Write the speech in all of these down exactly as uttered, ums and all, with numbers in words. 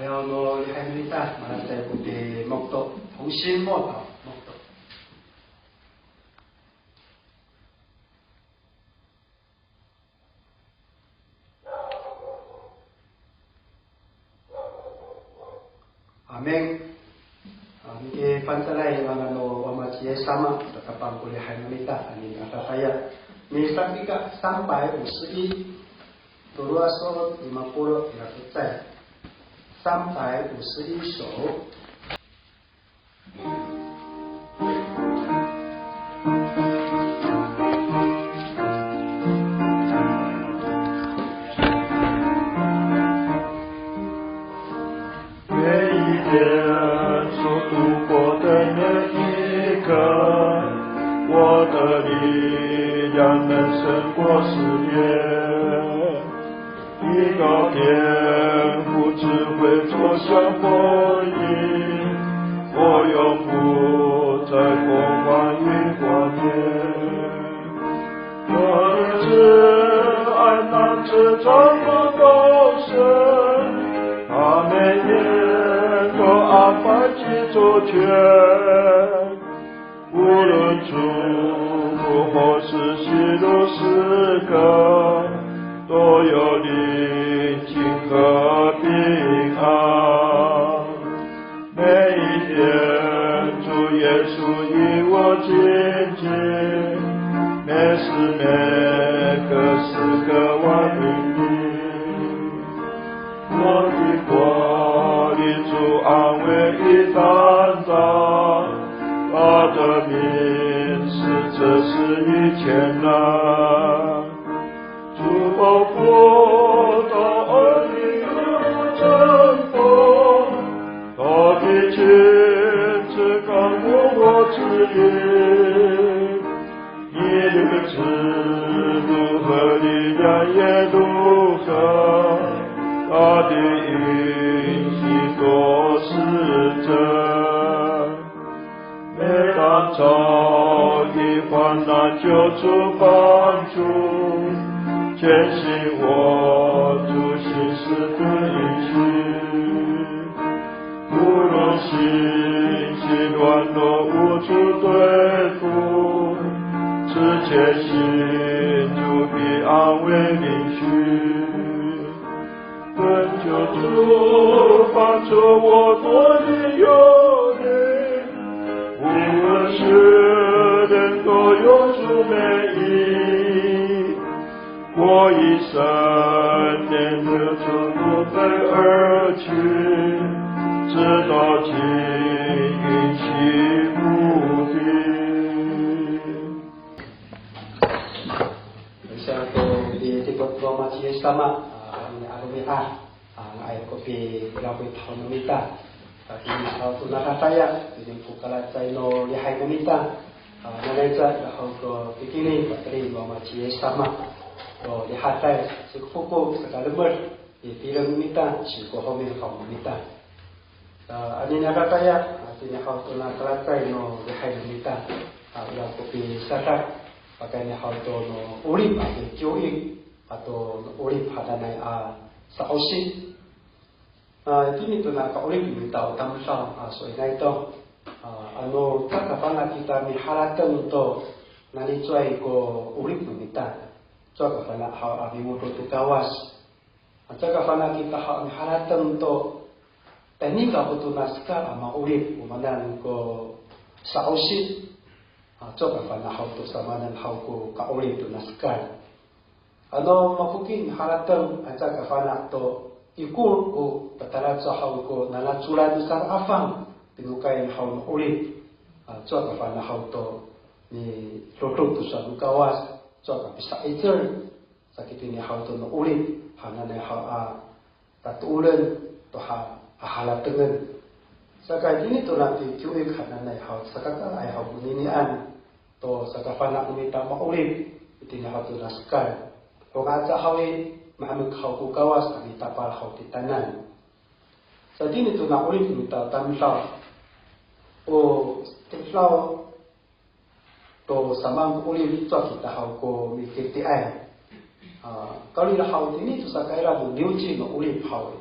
Ayaw no lihay no mita, malacecay ko pimokto, 同心默祷, mokto. Amin. A, mikipancelay i ngangan no Wama ci Yis sama, tatapang ko lihay no mita, anini a dadaya. Misakika 三百五十一, tolo a so'ot lima polo' ira ko cecay. 三百五十一首。 每一天所度过的每一刻，我的力量能胜过试炼。依靠天父慈悲，走向婚姻，我永不再空欢喜挂念。 我的慈爱能支撑我高升，他每天都安排及周全。无论祝福或是喜怒时刻，都有宁静和平安。 每一天，主耶稣与我亲近，每时每刻，时刻我因你。我的国与主安慰与担当，他的名是这世以前的。 主保护到儿女如乘风，他的亲自看顾我指引。你的制度和力量也如何，他的应许都是真。 每当遭遇患难，求主帮助，坚信我主信实的应许。无论信心软弱，无处对付，只确信主必安慰灵虚。 恳求主帮助我脱离忧虑，无论试炼都有主美意。我以圣灵的祝福而去，直到尽心无比。 Sa to, i, dipot no Wama ci Yis sama, a, a romi'ad, a, nga'ay ko pilapoy haw no mita. Tini haw to na dadaya, tini ko kalacecay no lihay no mita. A, nanay ca, ira haw to pikini, pateli no Wama ci Yis sama. To rihaday, sikofoko, sakalemed, i tireng no mita, sikohomin haw no mita. A, anini a dadaya, a, tini haw to na kalacecay no lihay no mita. A, ira ko pisadak, pakayni haw to no 'orip a pikiwkay, ato no 'orip hananay a sa'osi. A, itini to na ka'orip no mita o tamdaw, a, so'elinay to. A, ano caka fana' kita miharateng to, nani cowaay ko 'orip no mita. Cowa ka fana' haw a mingodo to Kawas. A, caka fana' kita haw a miharateng to, tayni kako to na hekal a ma'orip, o maan ko sa'osi. A, cowa ka fana' haw to samanen haw ko ka'orip to na hekal. Ano mafoki miharateng, a, caka fana' to ikor ko tatalacowa haw ko nalacolan no saan a afang, pinokay haw no 'orip. A, cowa ka fana' haw to midodo to sowal no Kawas, cowa ka pisa'icel. Saka itini haw to no 'orip hananay haw a tatooren to ha, haharatengen. Saka itini to na pikiwkay hananay haw, sakakaay haw koninian to sakafana' no mita ma'orip, itini haw to na hekal. O ngaca haw i, mahemek haw ko Kawas a mitapal haw kitanan. Sa itini to na 'orip no mita tamdaw. O tamdaw to samaan ko 'orip, cowa kita haw ko mikitiay. A, kawrira haw itini to sakaira no niwci no 'orip haw i.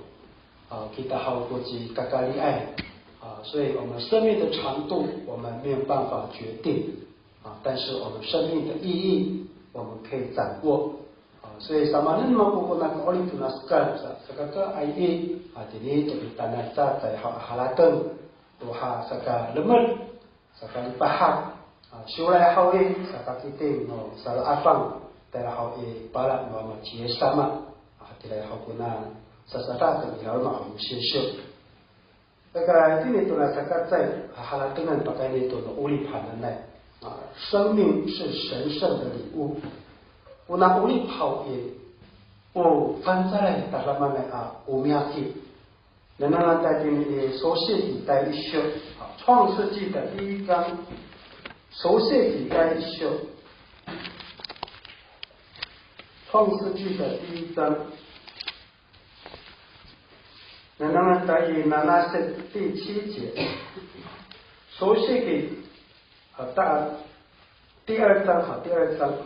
啊，kita haw ko cikakaliay. 啊，所以我们生命的长度我们没有办法决定，啊，但是我们生命的意义我们可以掌握。啊，所以 samaanen mako kona ka'orip tona hekal sa, sakakaay i, a, tini to i titaanan cecay haw a harateng, to ha sakalemed, sakalipahak, a, siwlay haw i, sakakiting no sala'afang, tayra haw i pala no Ama ci Yis sama, a, tayra haw kona sasadak i laloma' haw no sisiw. Saka itini tona sakacecay a haratengan pakayni to no 'orip hananay. 啊，生命是神圣的礼物。Ona 'orip haw i, o fangcalay tadamaanay a o miyakit. Nengnengen ta itini i 创世纪 第一章，啊，创世纪的第一章，创世纪第一章，创世纪的第一章。 Nengnengen ta i nanasit 第七节，创世纪，啊，大，第二章，好，第二章，好。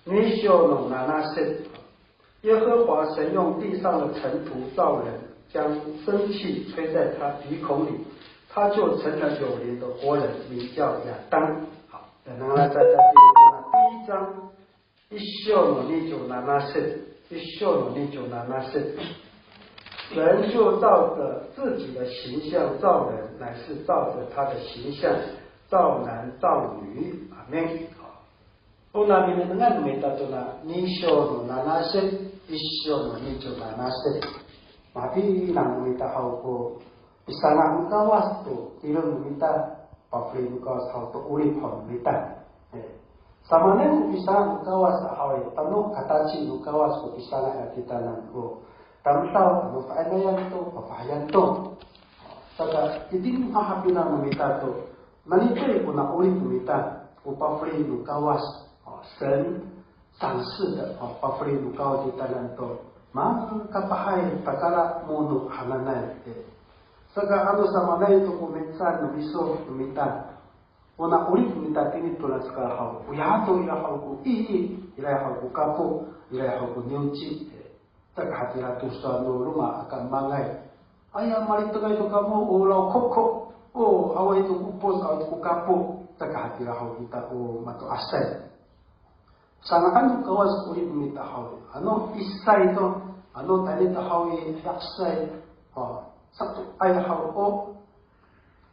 Nisiw no nanasit，耶和华神用地上的尘土造人，将生气吹在他鼻孔里，他就成了有灵的活人，名叫亚当。好，Nengnengen ta i 第一章， 一章，一章，一章。神就照着自己的形象造人，乃是照着他的形象造男造女。阿们。好，o nani nengnengen no mita tona nisiw no nanasit, 一章，一章。Mapinang no mita haw ko pisanga' no Kawas to tireng no mita, pafeli no Kawas haw to 'orip haw no mita. E, samaanen ko pisanga' no Kawas haw i, tano kataci no Kawas ko pisanga' a titaanan ko tamdaw, ano fa'inayan to, fafahiyan to. Saka itini mahapinang no mita to, nani to i kona 'orip no mita, ko pafeli no Kawas, o, 神 赏赐的, o, pafeli no Kawas titaanan to, makapahay, takala mono hananay, e. Saka ano samaanay to ko mihecaan no miso no mita, ona 'orip no mita tini tona hekal haw, oya to ira haw ko 意义, ira haw ko kapo, ira haw ko niwci, e. Saka hatira to sowal no roma a kamangay. Aya, malitengay to kamo, o, law koko, o, awaay to ko 'epoc, awaay to ko kapo, saka hatira haw kita o mato'asay. Sanga'an no Kawas ko 'orip no mita haw i, ano isay to, ano tayni to haw i, hiyaksay, o, sato'ay haw, o,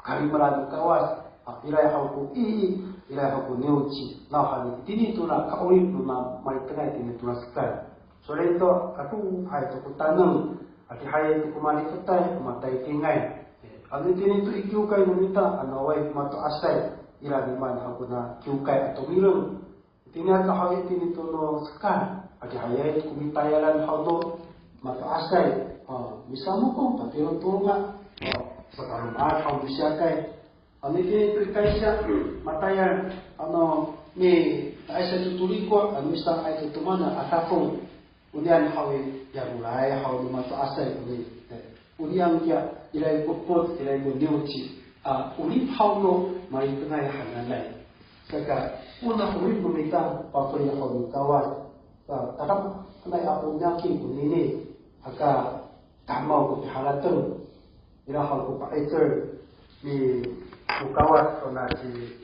kalimelaan no Kawas, a, ira haw ko 意义, ira haw ko niwci, nawhani itini tona ka'orip no ma, malitengay itini tona hekal. Solinto, adohay to ko taneng, adihay to ko malifetay, mataytingay. E, ano itini to i kiwkay no mita, ano awaay ko mato'asay, ira mimaan haw kona kiwkay a tomireng. Itini a kahaw itini to no hekal, adihayay ko mitayalan haw no mato'asay, a, misamokong, patirotolonga, a, sakaloma'ad haw no siyakay. Ano itini to i kaysiya, matayal, ano, mita'asay to toliko, ano misa'ay to tomanan a dafong. Onian haw i, ya roray haw no mato'asay koni. E, onian kiya, ira ko 'epoc, ira ko niwci, a, 'orip haw no malitengay hananay. Saka, ona 'orip no mita, pafeli haw no Kawas. Sa, tadamaanay a o miyakit konini, aka kamaw ko piharateng. Ira haw ko pa'icel ni no Kawas tona ci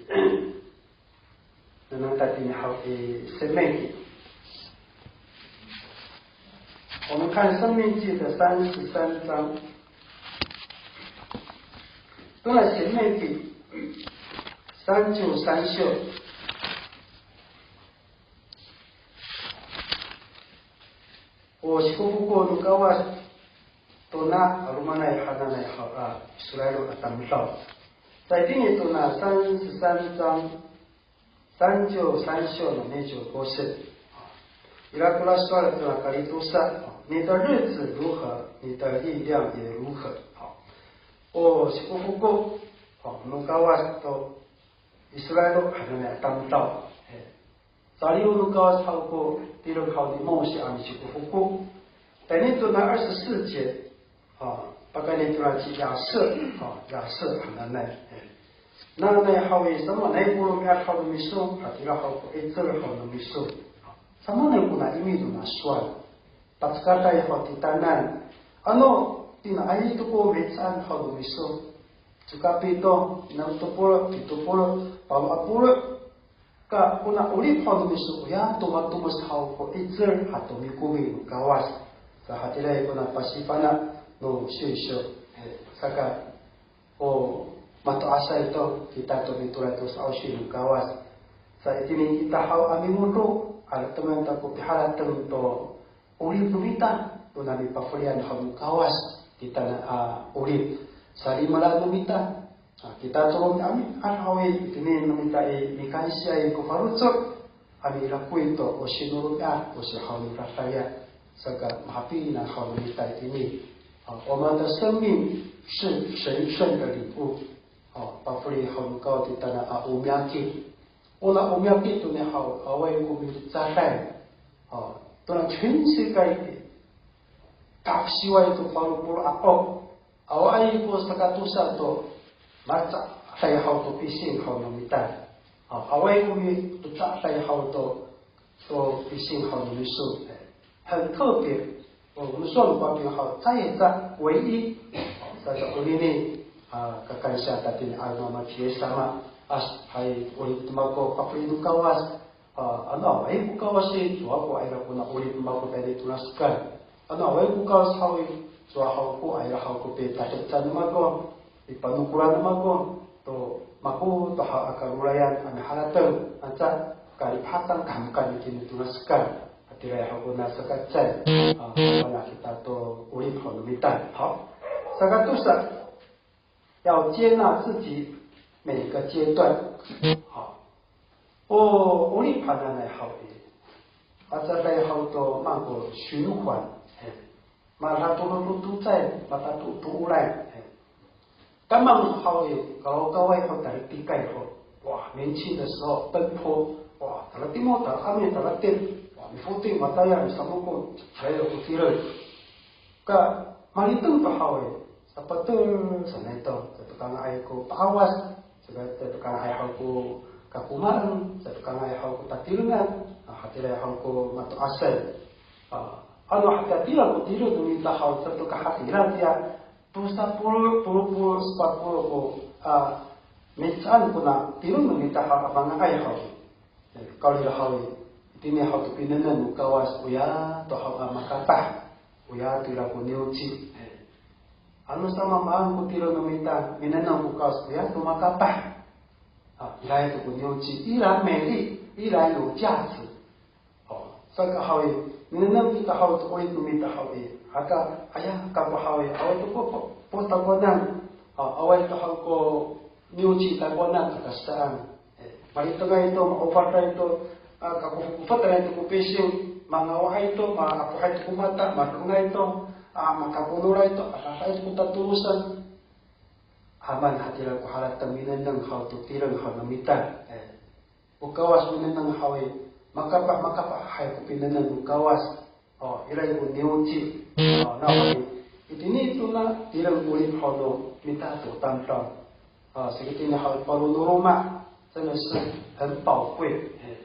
Nengneng ta itini haw i Semeki. 我们看申命记的三十三章。Tona Semeki 三章三节。O sikofoko no Kawas tona 'alomanay hananay haw a Israil a tamdaw. Sa itini tona 三十三章 三节三节 no 二十五节。Ira ko sowal tona kalitosa, 你的日子如何，你的力量也如何。O sikofoko no Kawas to Israil hananay a tamdaw. Saliw no Kawas haw ko tireng haw ni Mose a misikofoko. Tayni tona 二十四节, a, pakayni tona ci Yase, a, Yase hananay. Nanay haw i, samaanay ko romi'ad haw no miso, hatira haw ko 'icel haw no miso. Samaanay kona imi nona sowal. Pacekaday haw titaanan. Ano, tinaay to ko mihecaan haw no miso. Caka pito, nam to polo', pito polo', palo a polo'. Ka, kona 'orip haw no miso, oya tomatomes haw ko 'icel ato mikomi no Kawas. Sa hatiraay kona pasifana' no sisyo. E, saka, o mato'asay to kita to mitooray to sa'osi no Kawas. Sa itini kita haw a mimodok, a latengan ta ko piharateng to 'orip no mita, tona mipafelian haw no Kawas, kita na a 'orip. Salimela no mita, a, kita to romi'ami'ad haw i, itini no mita i, mikansiyay ko faloco', a milakoy to, o sino romi'ad, o sino haw no dadaya, saka mahapinang haw no mita itini. A, 我们的生命是神圣的礼物。 O, pafeli haw no Kawas kita na a o miyakit. Ona o miyakit to ni haw, awaay ko milecaday. O, tona 全世界 kafesiway to falo polo' a 'ok. Awaay ko sakatosa to malecaday haw to pising haw no mita. O, awaay ko milecaday haw to to pising haw no miso. 很特别。O, miso no Pangcah haw, 再再唯一。O, sa onini, a, kakansiya tayni a Mama ci Yis sama. A, hay, 'orip to mako, pafeli no Kawas. A, ano awaay ko Kawas i, cowa ko ira kona 'orip no mako tayni tona hekal. Ano awaay ko Kawas haw i, cowa haw ko ira haw ko pitadecaan no mako, pipanokoran no mako, to mako to haw a karorayan a miharateng, anca kalipahatan kahemekan itini tona hekal. Hatiraay haw kona sakacecay, a, mana kita to 'orip haw no mita. Haw. Sakatosa, 要接纳自己每个阶段。Haw. O 'orip hananay haw i, a, caay haw to mako 循环. He. Matatolo to cecay, matatolo to oray. He. Tamang haw i, kalo kaway haw talitikay haw. Wa, 年轻的时候奔波, wa, talatimol, tala'amis, talatip, wa, mifoting, matayal, misamokod, caay ko tireng. Ka, maliteng to haw i, sapatel sanay to, sato kanga'ay ko pa'awas, sato kanga'ay haw ko kakomaen, sato kanga'ay haw ko tatirengan, a, hatiraay haw ko mato'asay. A, ano hatira ko tireng no mita haw, sato kahatira tiya, tosa polo', polo' polo', sepat polo' ko, a, mihecaan kona tireng no mita haw a manga'ay haw. E, kawrira haw i, itini haw to pinengneng no Kawas, oya to haw a makapah, oya to ira ko niwci. E, ano samaamaan ko tireng no mita, minengneng ko Kawas, oya to makapah. A, ira to ko niwci, ira 美丽, ira 有价值. O, saka haw i, minengneng kita haw to 'orip no mita haw i, aka, aya, kako haw i, awaay to ko po, po takowanan, a, awaay to haw ko niwci takowanan, aka saan. E, malitengay to, ma'ofaday to, a, kakofokofotay to ko pising, mangawaay to, maapohay to ko mata, madongay to, a, makakonoray to, a, adadaay to ko tatolosan. Aman hatira ko harateng minengneng haw to tireng haw no mita. E, o Kawas minengneng haw i, makapah, makapahay ko pinengneng no Kawas. O, ira ko niwci. O, nawhani, itini tona tireng 'orip haw no mita to tamdaw. A, saka itini haw i paro no loma', 真的是很宝贵。E,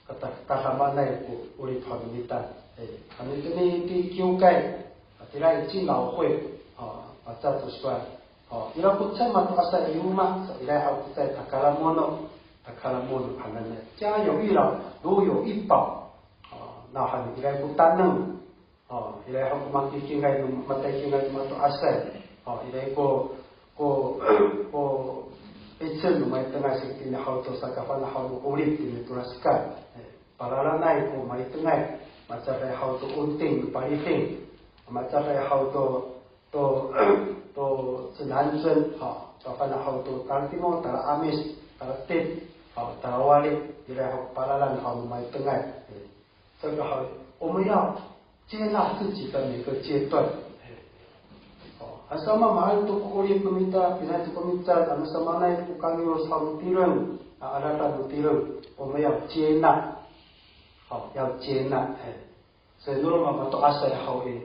kata, tadamaanay ko 'orip haw no mita. E, ano itini ti kiwkay, a, tira i 敬老会, a, maca to sowal. O, ira ko cecay mato'asay i loma', sa ira haw ko cecay takaramono, takaramono hananay. 家有一老，如有一宝. O, nawhani ira ko taneng. O, ira haw ko makikingay no, matayakingay no mato'asay. O, ira ko, ko, ko 'icel no maitengay saka itini haw to sakafana' haw no 'orip itini tona hekal. E, palalanay ko maitengay, macaday haw to onting no paliding. Macaday haw to to, to 指南针, a, safana' haw to talatimol, tala'amis, talatip, a, talawali, ira haw palalan haw no maitengay. E, saka haw, 我们要接纳自己的每个阶段. E, o, ano samaamaan to ko 'orip no mita, pinaay to ko mihecaan, ano samaamaan to ko kangirot haw no tireng, a, adada no tireng, 我们要接纳. 好, 要接纳, e. Sa, no roma mato'asay haw i,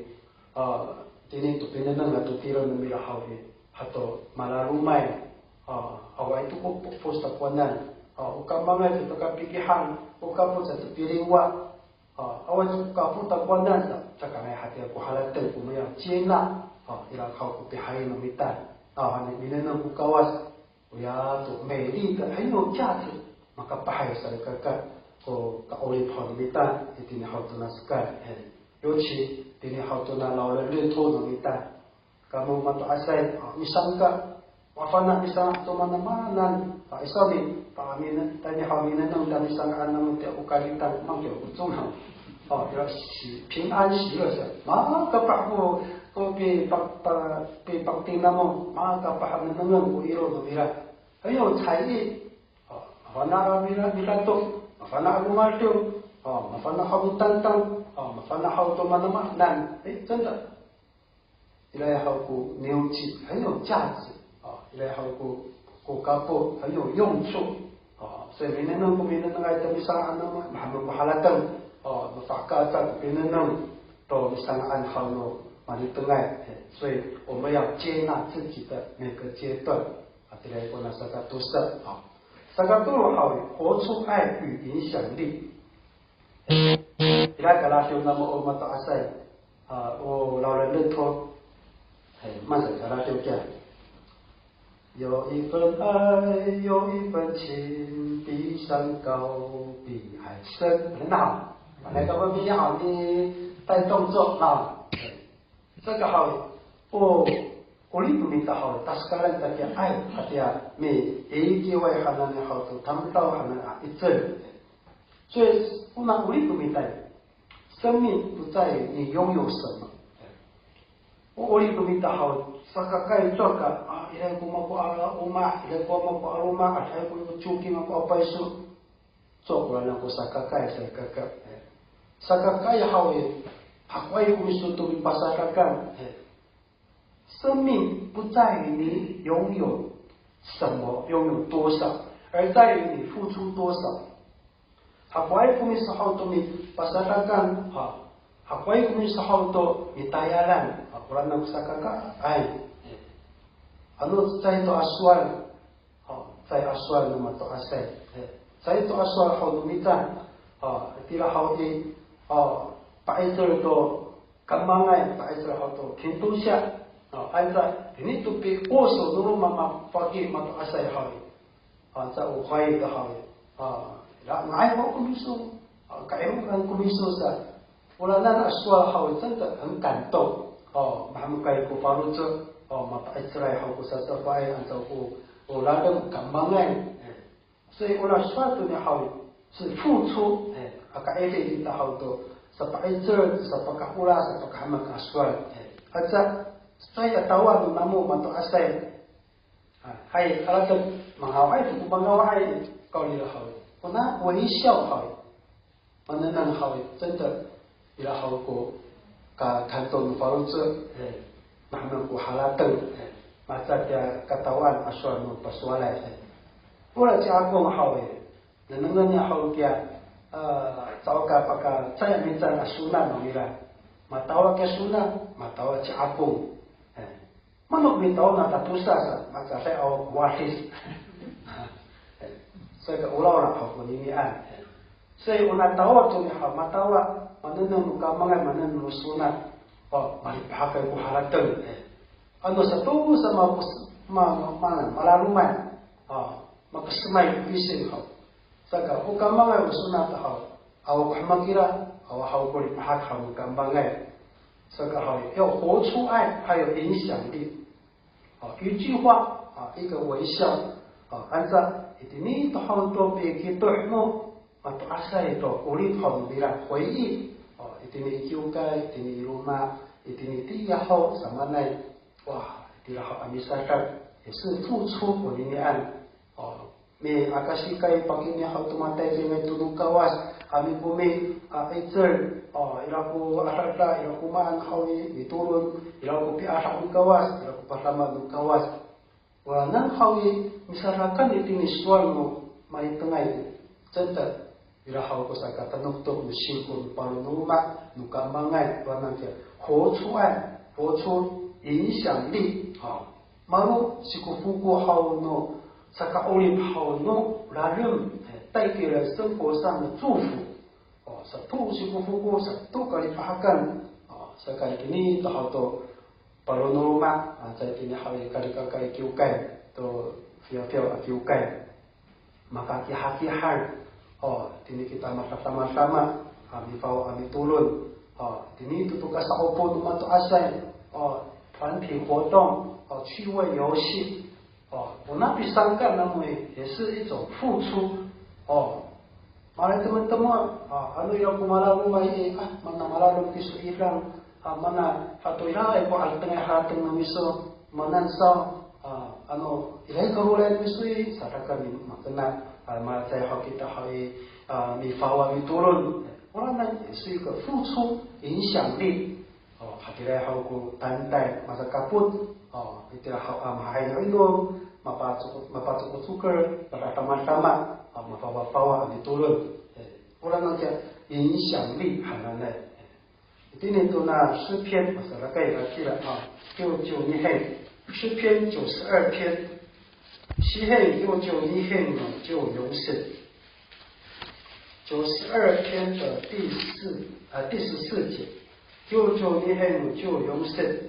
a, tini to pinengneng ato tireng no mira haw i, hato malalomay, a, awaay to ko po, pos takowanan, a, o kamangay to kapikihan, o kapo sato piliwa, A, awa ci kafota kowanan sa, caay ka hatira ko harateng, ko maya cina. A, ira haw ko pihayi no mita. A, hani minengneng ko Kawas, oya to 美丽的很有价值, makapahay salikaka ko ka'orip haw no mita itini haw tona sekay. He, 尤其 itini haw tona 老人日托 no mita. Kamo mato'asay, a, misangka, mafana' misanga' to manamanan, a, i sawni, a, mina, tayni haw minengneng ta misanga'an namo tiya o kalitang, mangkiw ko congaw. O, ira si, 平安喜乐 sa. Makapah ko, ko pi, pa, pa, pipating namo, makapah nengnengen ko iro no mira. 很有才艺. O, mafana' mira, mira to, mafana' ko madiw, o, mafana' haw mitangtang, o, mafana' haw to manamanan. E, 真的. Ira haw ko 牛气 很有价值, a, ira haw ko, ko kapo 很有用处, a, 所以 minengneng ko minengnengay to misanga'an namo, mahaen ko harateng, a, mafahka ko minengneng to misanga'an haw no malitengay. 所以我们要接纳自己的每个阶段, a, ira ko na saka tosa, a, saka tolo haw i, 活出爱与影响力. Ira kala hiyo namo o mato'asay, a, o 老人日托. Hay, masa kala hiyo kiya. 有一份爱，有一份情，比山高，比海深。很好。Malay ka mamiya haw ni, 带动作 a. Saka haw i, o, 'orip no mita haw i, tasekalen ta kiya ay, hatiya miikiway hanan haw to tamdaw hanan a 'icel. 所以 ona 'orip no mita i, 生命不在于你拥有什么。O 'orip no mita haw i, sakakaay cowa ka, a, iray ko mako a loma', iray ko mako a loma', a, iray ko coki mako a payso. Cowa ko lalan ko sakakaay, sakakaay. Sakakaay haw i, hakowaay ko miso to mipasadakan. 生命不在于你拥有什么，拥有多少，而在于你付出多少。Hakowaay ko miso haw to mipasadakan, ha, hakowaay ko miso haw to mitayalan, ha, ko lalan ko sakakaay. Ano caay to a sowal, a, caay a sowal no mato'asay. E, caay to a sowal haw no mita. A, itira haw i, a, pa'icel to kamangay, pa'icel haw to kintosiya. A, anca, ini to pi'oso no roma mafaki mato'asay haw i. A, caay o hay to haw i. A, ira, nga'ay ho ko miso. A, ka'ayaw ko miso sa. O lalan a sowal haw i 真的很感动. O, mahemekay ko faloco', o, mapa'icelay haw ko sasafaay, anca ko, o, lalem kamangay. E, 所以 o lalan sowal to ni haw i, 是付出, e, aka iri kita haw to, sapa'icel, sapakaolah, sapakahemek a sowal. E, aca, sowal a tawal no namo mato'asay. A, hay, alatek, mangaway to ko mangaway, kawrira haw i. Kona, 微笑 haw i. Manengneng haw i, 真的, ira haw ko ka, kanto no faloco', e, mahaen ko harateng, e, maca tiya katawaan a sowal no pasowalay, e. Ora ci Akong haw i, nengnengen niya haw kiya, e, caay ka pakacecay mihecaan a sonan no mira. Matawa kiya sonan, matawa ci Akong. E. Mano mitawa na tatosa sa, makasaay awa ko wadis. Saka orawraw haw koninian. Saka ona tawal to ni haw, matawa, manengneng no kamangay, manengneng no sonan. O, malipahakay ko harateng. Ano sato sa ma, ma, ma, malalomay. O, makasemay ko pising haw. Saka o kamangay o sonan haw, awa ko hemek ira, awa haw ko lipahak haw no kamangay. Saka haw, 要活出爱，还有影响力。好，一句话，啊，一个微笑，啊，anca itini to haw to pikito no mato'asay to 'orip haw nira, 回忆，啊，itini i kiwkay, itini i loma', itini i tiya haw samaanay. Wa, itira haw a misadak, 也是付出 koninian. O, mi'akasikay pakini haw to mataycingay to no Kawas, a mikomi, a 'icel, o, ira ko adada, ira ko maan haw i mitolon, ira ko pi'adah no Kawas, ira ko padama no Kawas. Ora nang haw i misarakan itini sowal no malitengay, 真的, ira haw ko sakatanektek no singko no paro no loma', no kamangay, ora nang kiya, 活出爱, 活出影响力, a, malo sikofoko haw no saka'orip haw no lalem, e, 带给人生活上的祝福, o, sato sikofoko sato kalipahakan. O, saka itini to haw to paro no loma', a, caay itini haw i kalikakay kiwkay to fiyafiyaw a kiwkay. Makakihakihar. O, tini kita matamatama, a, mifawa a mitolon. O, tini to to kasa'opo no mato'asay. O, 团体活动, o, 趣味游戏. O, ona pisangka namo i, 也是一种付出. O, malay temotemoh, a, ano ira ko malalomay i, a, mana malalom kiso i, a, mana hato ira ko 'aretengay harateng no miso, mana saw, a, ano ira ko roray no miso i, sadaka mi-, makena, a, malacecay haw kita haw i, a, mifawa mitolon. Ora 那也是一个付出影响力. O, hatiraay haw ko tantay masakapot, o, itira haw a mahaen no inom, mapacok-, mapacokocoker, mapatamatama, o, mafawafawa a mitolon. E, ora 那个影响力 hananay. Itini to na 诗篇, masarakay a kira, a, 九十二篇, 诗篇九十二篇, 诗篇九十二篇 no 十四节. 九十二篇的第四，呃，第十四节。九十二篇的十四节。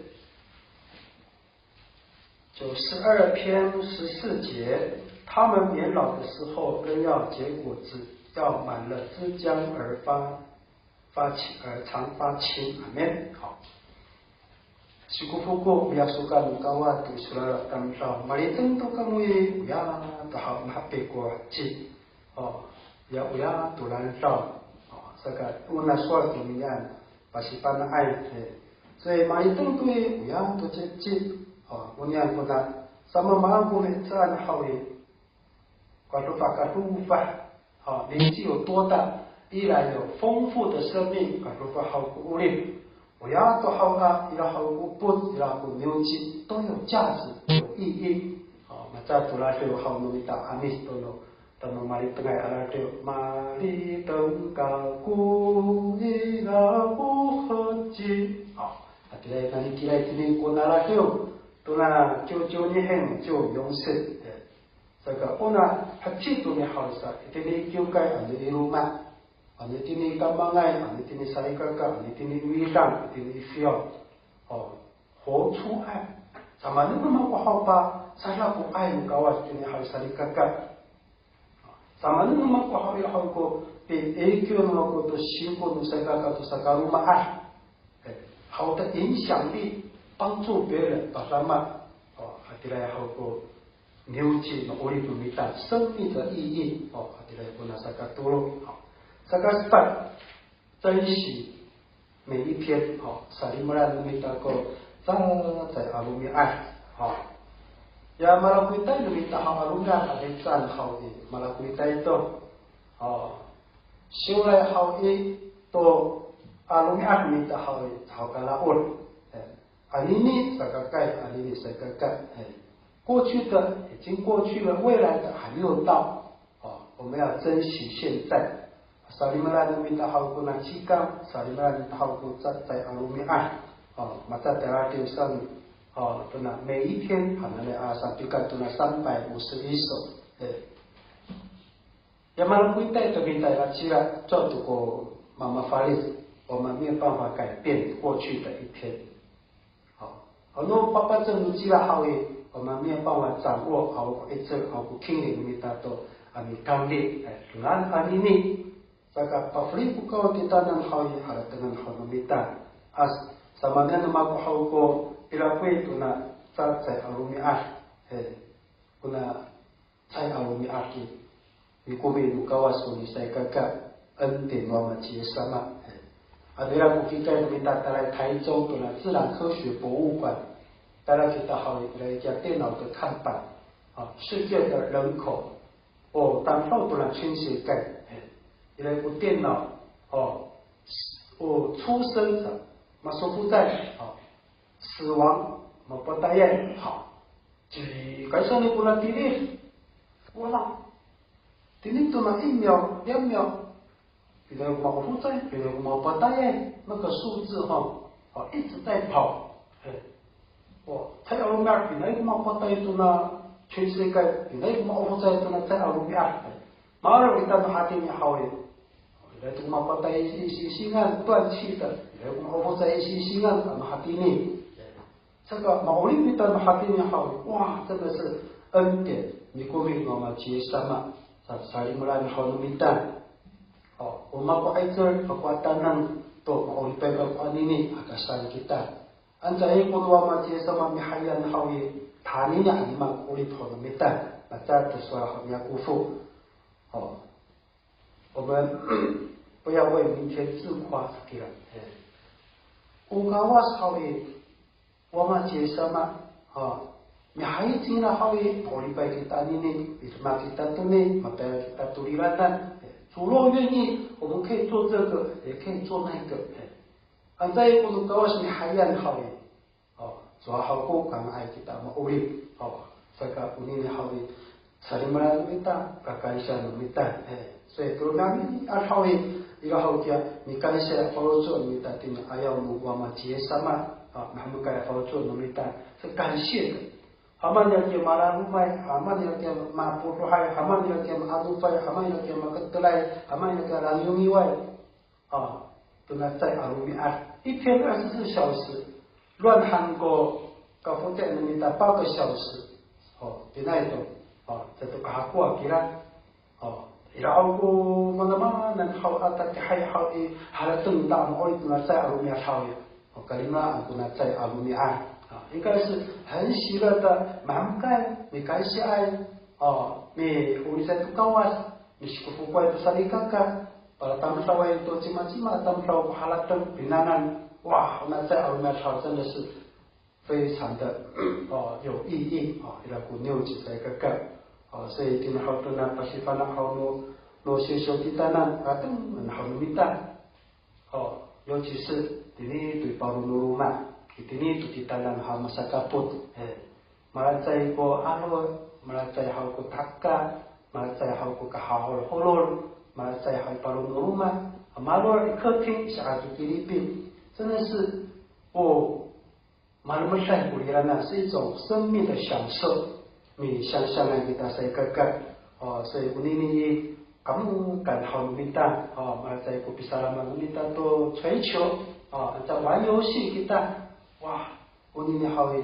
九十二篇十四节，他们年老的时候仍要结果子，要满了枝浆而发，发青，而常发青。阿们。好。 Sikofoko, o yasokan no Kawas to iso a tamdaw. Maliteng to kamo i, oya to haw mahapikoci. O, ya oya to landaw. O, saka ona sowal to ninian, pasifana'ay. E, so i maliteng to i, oya to cici. O, onian kona, samamaan ko mihecaan haw i, kadofah, kadofah. 好，年纪有多大，依然有丰富的生命，kadofah haw ko 'orip. Oya to haw a, ira haw ko 'epod, ira ko niwci, 都有价值，有意义。好，那再读下去，好，我们到阿米斯多罗，到我们马里登来阿拉就马里登高古伊拉古合金。好，啊，这个那你起来今天过那拉就，都那九九年就永生。 Saka ona heci to mihaw sa, itini kiwkay ano i loma', ano itini kamangay, ano itini salikaka, ano itini widang, itini i fiyaw. O, 活出爱. Samaanen no mako haw pa, saka ko 爱 no Kawas itini haw i salikaka. Samaanen no mako haw i haw ko, pi, ikyo no mako to singko no salikaka to sakaloma'an. E, 好的影响力，帮助别人，padama. O, hatiraay haw ko niwci no 'orip no mita, 生命的意义. O, hatiraay kona sakatolo. O, sakasepat, 珍惜每一天. O, salimelaan no mita ko cacay a romi'ad. O, ya malakowitay no mita haw a romi'ad a mihecaan haw i, malakowitay to. O, siwlay haw i to a romi'ad no mita haw i, haw kala'od. E, anini sakakay, anini sakakay. E, 过去的已经过去了，未来的还没有到。哦，我们要珍惜现在。Salimelaan no mita haw kona cikang, salimelaan no mita haw ko cacay a romi'ad. O, matatayra to saan, o, tona 每一天 hananay a sapikan tona 三百五十一首. E. Ya malakowitay to mita a cila, 做得 ko mamafalic, 我们没有办法改变过去的一天。好，ano papacem no cila haw i, 我们没有办法掌握 haw ko 'icel, haw ko kinli no mita to a mikanli. E, tona anini, saka pafeli ko Kawas kitanan haw i, haratengan haw no mita. A, samaanen no mako haw ko ira ko i tona cacay a romi'ad. E, kona cacay a romi'ad i, mikomi no Kawas ko nisalikaka, 恩典 no Wama ci Yis sama. E, ano ira ko kikay no mita tayra i Taycong tona 自然科学博物馆, tayra kita haw i, ira i kiya 电脑的看板, a, 世界的人口, o, tamdaw tona 全世界. E, ira ko 电脑, o, o, 出生者, masofocay, o, 死亡, mapatayay. Haw. Ci, kaysa ni kona tilid. Wala. Tini tona 一秒, 两秒. Pinay ko ma'ofocay, pinay ko mapatayay. 那个数字哈，哦，一直在跑。哎，哦，cacay a romi'ad, pinay ko mapatay tona 全世界, pinay ko ma'ofocay tona cacay a romi'ad. Maro' kita no hatini haw i. Ira to ko mapatay i sisingan, 断气的. Ira ko ma'ofoc i sisingan, a mahatini. Saka ma'orip kita mahatini haw i, wa, 真的是恩典, mikomi no Wama ci Yis sama, sa, salimelaan haw no mita. O, o mako 'icel, mako a taneng to ma'oripay kako anini, aka saan kita. Anca i ko no Wama ci Yis sama mihayan haw i, tanini a lima ko 'orip haw no mita, maca to sowal haw ni Yakofo. O, 我们不要为明天自夸 sakira. O Kawas haw i, Wama ci Yis sama, ha, mihayi cingra haw i, ma'oripay kita anini, midemak kita toni, matayal kita to liranan. 主若愿意，我们可以做这个，也可以做那个。Anca i ko no Kawas mihayan haw i, o, cowa haw ko kanga'ay kita ma'orip. O, saka konini haw i, salimelaan no mita, kakansiya no mita. E, so i, to romi'ami'ad haw i, ira haw kiya mikansiya faloco' no mita tini ayaw no Wama ci Yis sama, a, mahemekay faloco' no mita, 是感谢的. Haman ira kiya malalomay, haman ira kiya mapotohay, haman ira kiya ma'anofay, haman ira kiya maketelay, haman ira kiya langiwngiway. A, tona cecay a romi'ad, 一天二十四小时, 乱喊过 kafoti' no mita 八个小时. O, tinaay to. O, caay to kahakowa kira. O, ira haw ko manamanan haw a tatiihay haw i, harateng ta ma'orip tona cecay a romi'ad haw i. O, kalimelaan kona cecay a romi'ad. A, 应该是很喜乐的, mahemekay, mikansiyaay. O, mi'oricay to Kawas, misikofokoway to salikaka, palatamdaway to cimacima, tamdaw ko harateng, pinangan, wa, ona cecay a romi'ad haw, 真的是非常的, o, 有意义, o, ira ko niwci salikaka. O, 所以 itini haw tona pasifana' haw no, no sisiw kitanan, harateng haw no mita. O, 尤其是 tini to i paro no loma', itini to kitanan haw masakapot. E, malacecay ko 'alo', malacecay haw ko taka, malacecay haw ko kahaholholol, malacecay haw i paro no loma', a maro' i 客厅, saka to Pilipin. 真的是, o, malemeday ko liranan, 是一种生命的享受. Misiyangsiyangan kita salikaka. O, 所以 onini i, kahemekan haw no mita, o, malacecay ko pisalama no mita to 槌球, o, anca 玩游戏 kita. Wa, onini haw i,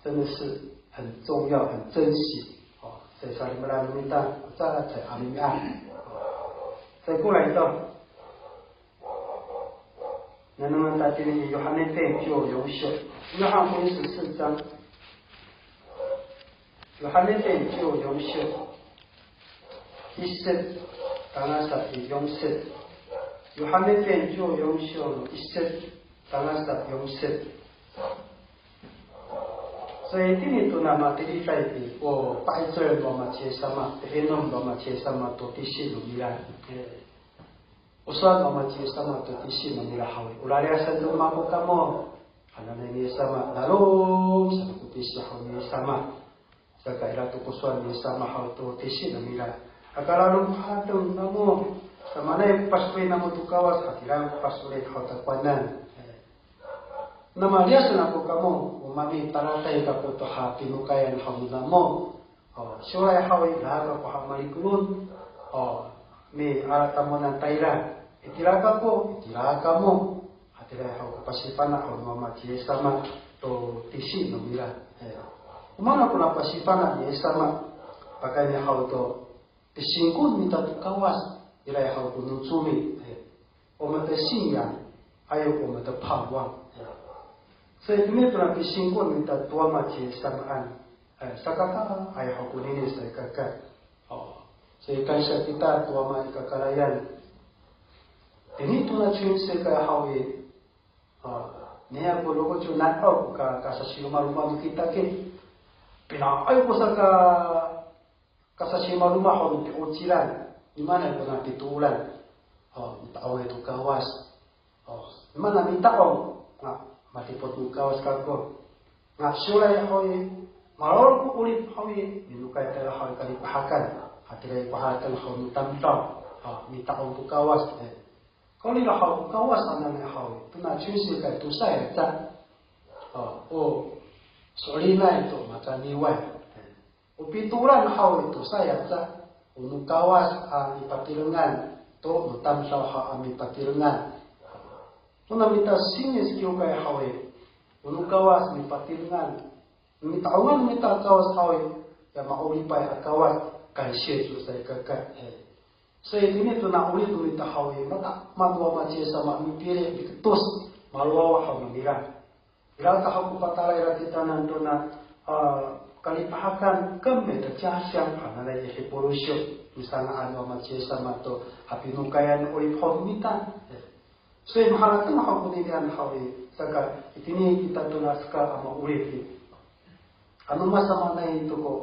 真的是很重要、很珍惜. O, 所以 salimelaan no mita, o, cecay a romi'ad. 再过来一段. Nengneng ta tini i Yohane ten ciw yon siw. Yohane ten ciw yon siw. Iset tangasa i yonset. Yohane ten ciw yon siw no iset tangasa yonset. 所以 tini tona matiliday i, o pa'icel no Wama ci Yis sama, pi'inom no Wama ci Yis sama to tisi no mira. O sowal no Wama ci Yis sama to tisi no mira haw i, o laliyasen no mako kamo, hananay ni Yis sama, lalom sa ko tisi haw ni Yis sama. Saka ira to ko sowal ni Yis sama haw to tisi no mira. Aka lalom ko harateng namo, samaanay ko paso'elin namo to Kawas, hatira ko paso'elin haw takowanan. Na maliyas ako kamo, o mamitaladay kako to hapinokayan haw namo. O, siwlay haw i, ira kako ha malikolon. O, miala tamowanan tayra. Itira kako, itira kamo. Hatira haw ko pasifana' haw no Wama ci Yis sama to tisi no mira. E, o maan ko na pasifana' ni Yis sama, pakayni haw to pisingko mita to Kawas, ira haw ko nocomi. E, 我们的信仰，还有我们的盼望。所以 tini to na pisingko mita to Wama ci Yis samaan, e, sakakaay haw konini salikaka. O, 所以 kansiya kita to Wama i kakarayan. Tini to na ciwinsikay haw i, o, niya ko loko ciw nanaw ka, kasasiromaroma no kita ki. Pinaay ko saka kasasiromaroma haw no pi'ocilan, i maanay ko na pitooran, o, mita'ongay to Kawas. O, i maanay mita'ong, nga, matipot no Kawas kako. Nga siwlay haw i, malolok ko 'orip haw i, minokay tayra haw i kalipahakan, hatira ko harateng haw no tamdaw, o, mita'ong to Kawas, e. Kawrira haw ko Kawas hananay haw i, to na ciwinsikay tosaay aca. O, o so'elinay to macaniway. O pitooran haw i tosaay aca, o no Kawas a nipatirengan to no tamdaw haw a mipatirengan. Tona mita Sinis kiwkay haw i, o no Kawas mipatirengan. Mita'ongan mita Kawas haw i, ya ma'oripay a Kawas, 感谢主 sa i kaka. Sa itini tona 'orip no mita haw i, mata, matowa maci Yis sama mipili' miketos, malowawa haw no mira. Ira ta haw ko patala ira titaanan tona, a, kalipahakan, 更美的家乡 hananay i Hipuru siyo, misanga'an no maci Yis sama to hapinokayan 'orip haw no mita. Sa i maharateng haw koninian haw i, saka itini kita tona hekal a ma'orip i. Ano masamaanay to ko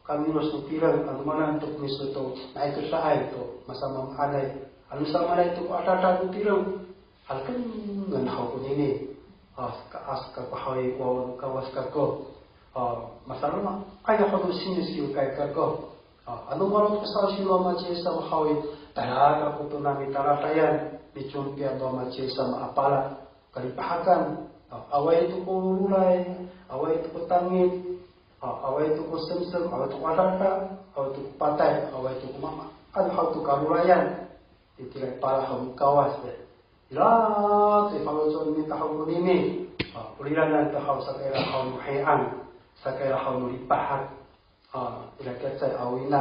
kamilos no tireng, ano maan to ko miso to nai kedaay to masamaamaanay. Ano samaanay to ko adada no tireng, haratengen haw konini. A, saka, a, saka ko haw i, wawa no Kawas kako. A, masalama, aya haw no Sinis kiwkay kako. A, ano malo ko sa'osi no maci Yis sama haw i, tayra kako tona mitaladayan, micompiyan no maci Yis sama a pala, kalipahakan, a, awaay to ko roray, awaay to ko tangic, a, awaay to ko semsem, awaay to ko adada, awaay to ko patay, awaay to ko mama, ano haw to karorayan, itiraay pala haw no Kawas i. Ira to i faloco' no mita haw konini, a, o liranan to haw saka ira haw no hean, saka ira haw no lipahak. A, ira kiyacay a wina,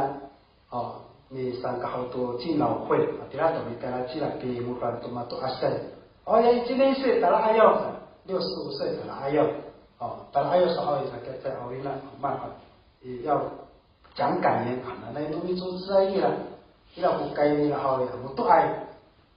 a, misangka haw to 敬老会, a, tira to mitala cila pimodaan to mato'asay. O, ya 一年生 tala'ayaw sa, 六十五岁 tala'ayaw. O, tala'ayaw sa haw ira kiyacay a wina, a, maan, a, i, 要讲感言 hananay no micomocay nira. Ira ko kay nira haw i, a, motoay.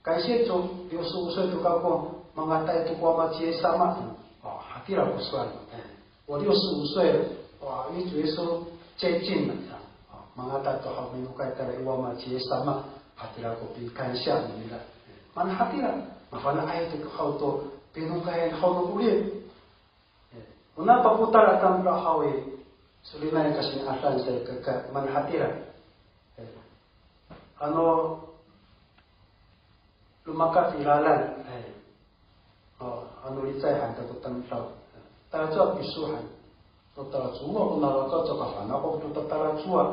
感谢主, 六十五岁 to kako, mangata to ko Wama ci Yis sama. O, hatira ko sowal. E, 我六十五岁了, 哇, 与主耶稣接近了, sa. O, mangata to haw minokay tayra i Wama ci Yis sama, hatira ko pikansiya nira. Mana hatira, mafana'ay to haw to pinokayan haw no 'orip. E, ona papotal a tamdaw haw i, solinay kasini'adaay sa i kaka, mana hatira. E, ano, romakat i lalan, e, o, ano licay han ta ko tamdaw. Talacowa kiso han. To talacowa ko nalakaw, caka fana' ko to tatalacowa.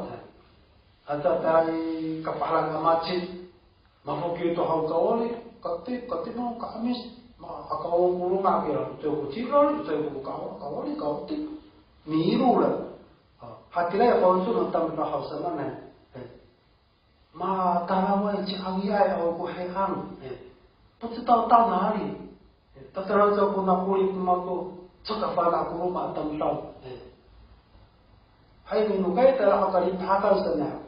Aca tayra i kapahalan a maci, mafokil to haw kawali, kati, kati no ka'amis, ma, akawan ko loma' kira, to ko cilal, to ko kawa, kawali, kawati, miro la. A, hatira ya faloco' no tamdaw haw samaanay. E, matalaway, ci'angiay awa ko hean. E, 不知道到哪里. E, tatalacowa ko na'orip no mako, caka fana' ko loma' tamdaw. E, hay, minokay tayra a kalipahakan sanay.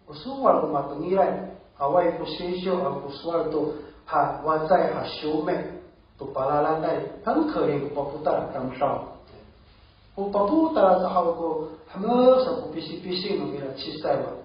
O sowal ko matengilay, awaay ko sisiw, awaay ko sowal to, ha, wacay, ha siwmi, to palalanay, 很可怜 ko papotal a tamdaw. O papotal a haw ko, hames ko pisipising no mira cisay wa.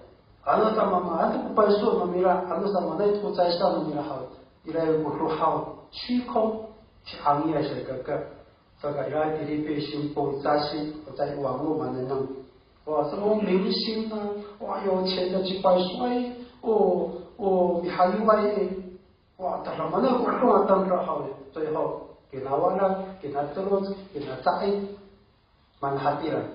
Ano sa mamaan to ko payso no mira, ano sa maanay to ko caysang no mira haw, ira ko do haw, 虚空, ci'angiay sa i kaka. Saka ira i Pilipi sinpo i casi, o caay i 网路 manengneng. Wa, 什么明星啊, wa, 有钱的 cipaysoay, o, o, mihayiway i. Wa, tadamaanay ko 'edong a tamdaw haw i. 最后, kinawanan, kinateloc, kinaca'i, mana hatira.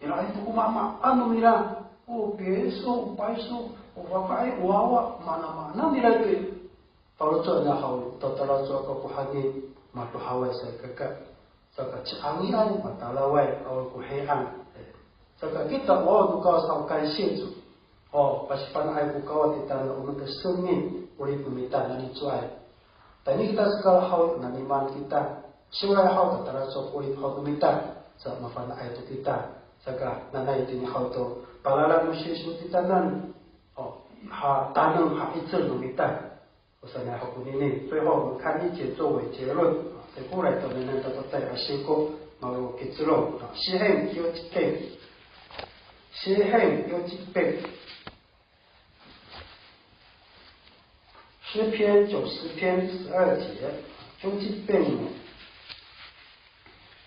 Ira i to ko mamaan no mira, o piso, o payso, o fafa'ay, o wawa, mana, mana nira to i. Faloco' nira haw, tatalacowa kako hangin, madohaway sa i kaka. Saka ci'angiay, matalaway, awa ko hean. Saka kita, o, no Kawas haw 感谢主. O, pasifana'ay ko Kawas titaanan o no to 生命, 'orip no mita nanicowaay. Tayni kita sekal haw, nanimaan kita. Siwlay haw, tatalacowa ko 'orip haw no mita. Sa mafana'ay to kita. Saka, nanay itini haw to palalan no Yis sama titaanan. O, ha, taneng, ha 'icel no mita. O sanay haw konini, 最后我们看一节作为结论。Sa ko ray to nengneng to tatay a siko, malo kicelong. 诗篇 yoci pen. 诗篇 yoci pen. 诗篇 九十篇 十二节, yoci pen no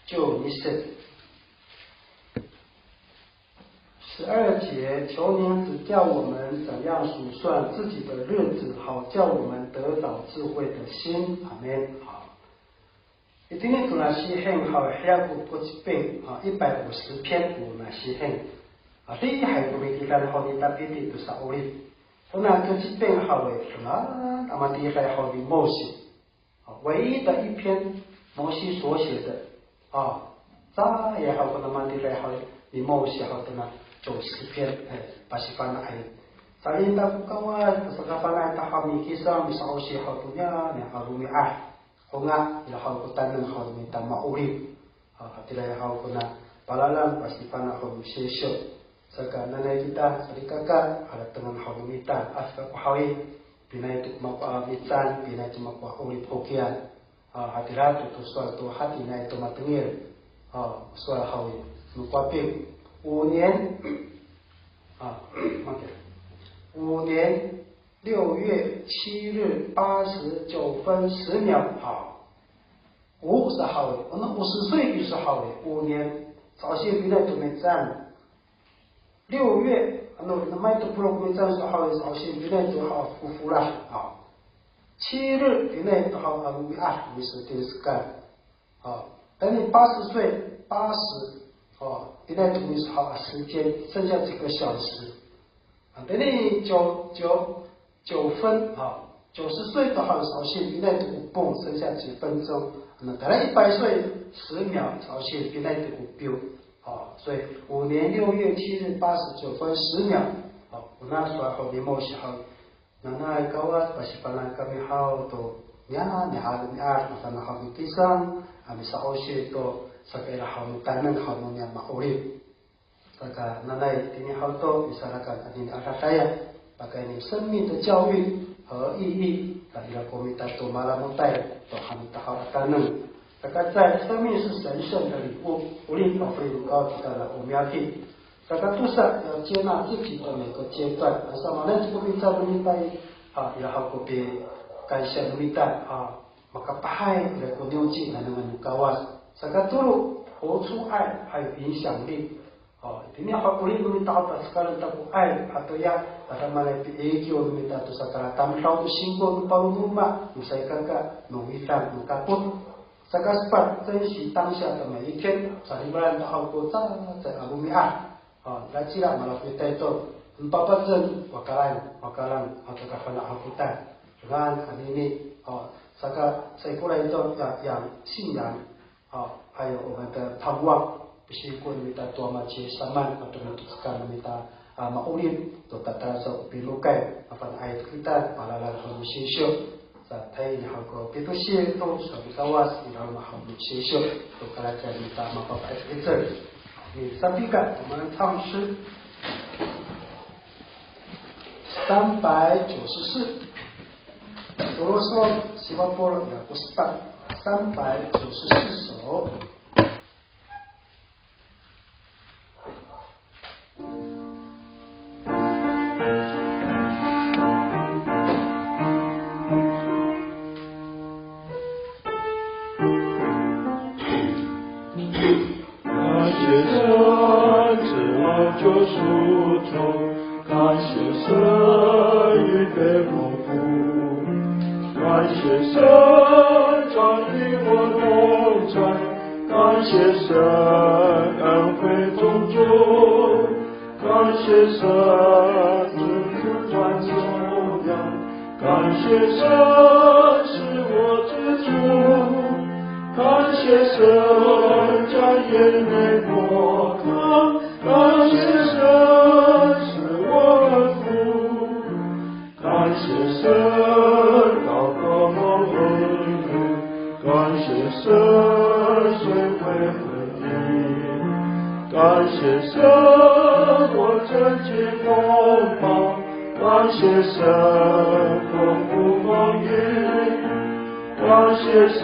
ciwni se. 十二节, 求您指教我们怎样数算自己的日子，好叫我们得着智慧的心。阿们。好。Itini to na 诗篇 haw, hiya ko, ko 一百五十篇 ko na 诗篇. A, adihay ko mikidan haw ni Tapiti to sa'orip. Ona ko ciping haw i, sowal a matiraay haw ni Mose. 唯一的一篇摩西所写的，啊，cecay haw ko matiraay haw ni Mose haw tona 九十篇, e, pasifana'ay. Saan ta ko Kawas, saka fana' ta haw mikisang, misa'osi haw to niya, niya a romi'ad. Ko nga, ira haw ko taneng haw mita ma'orip. A, hatiraay haw kona palalan, pasifana' haw no Seysyo. Saka nanay kita salikaka, haratengen haw no mita, asa ko haw i, pinaay to mako a mihecaan, pinaay to mako a 'orip hokiya. A, hatira to, to sowal to hatiniay to matengil. A, sowal haw i, no Kowaping. 五年, a, 五年六月七日八时九分十秒, a. O sa haw i, ano 五十岁 sa haw i, 五年, sa'osi pinaay to mihecaan. 六月, ano, namay to polo' ko mihecaan sa haw i, sa'osi pinaay to haw ko folad, a. 七日 pinaay to haw a romi'ad, miso tini sekal. 啊，等你八十岁，八十，哦，pinaay to miso haw a 时间，剩下几个小时。啊，等你九，九，九分，啊，九十岁的话，sa'osi pinaay to ko pon，剩下几分钟。那等到一百岁，十秒，sa'osi pinaay to ko piyo。啊，所以五年六月七日八时九分十秒，啊，ona sowal haw ni Mose haw, nanay Kawas, pasifana'en kami haw to niya, niya a romi'ad, masamaanay haw mikisang, a misa'osi to sakaira haw no taneng haw no niya ma'orip. Saka nanay tini haw to, misalakan anini a dadaya, pakayni 生命的教育和意义, ta ira ko mita to malamotay to hamita haw a taneng. Saka 在生命是神圣的礼物, o ripafeli no Kawas kita na o miyaki. Saka tosa, 要接纳自己的每个阶段. Asa manengneng ko mihecaan no mita i, a, ira haw ko pikansya no mita, a, makapahay ira ko niwci nanengneng no Kawas. Saka tolo, 活出爱还有影响力. O, itini haw 'orip no mita haw, pasakalen ta ko 爱, hatoya, tadamaanay pi'ikiw no mita to sakalatamdaw to singko no paro no loma', no salikaka, no widang, no kapot. Saka sepat, 珍惜当下的每一天, salimelaan ta haw ko cecay a romi'ad. A, ira cila malafitay to, empapacen, wakalan, wakalan, a, caka fana' haw kita. Dengan anini, a, saka saikoray to, ya, yang, 信仰, a, 还有我们的盼望, pisiko no mita to Ama ci Yis saman, ato no to cecay no mita, a, ma'orip, to tatalac o pinokay, a, fana'ay to kita, palalan haw no Seysyo. Sa tayni haw ko pito singsi to sowal no Kawas, ira haw no Seysyo, to kalacian mita mapapa'icel. Ni sapika, 我们唱诗三百九十四。Tolo siwa polo' ira ko sepat, 三百九十四首。 感谢神，是我救赎主，感谢神预备我福，感谢神，常与我同在，感谢神，恩惠充足。 感谢神，主权重要。感谢神，是我之主。感谢神，将眼泪抹干。感谢神，是我的福。 感谢神，高高我恩人，感谢神，谁会回应？感谢神，我真情风暴，感谢神，风不风雨，感谢神，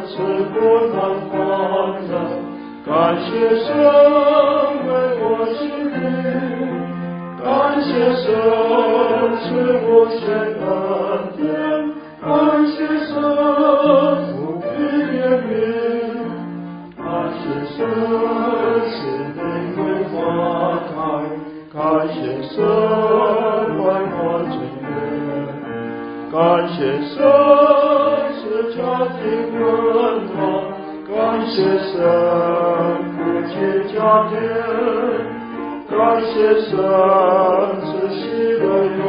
是不能放任。 感谢神为我洗礼，感谢神赐无限恩典，感谢神不必怜悯，感谢神是玫瑰花开， 感谢神为我成全，感谢神是家庭温暖，感谢神夫妻家庭，感谢神是喜乐永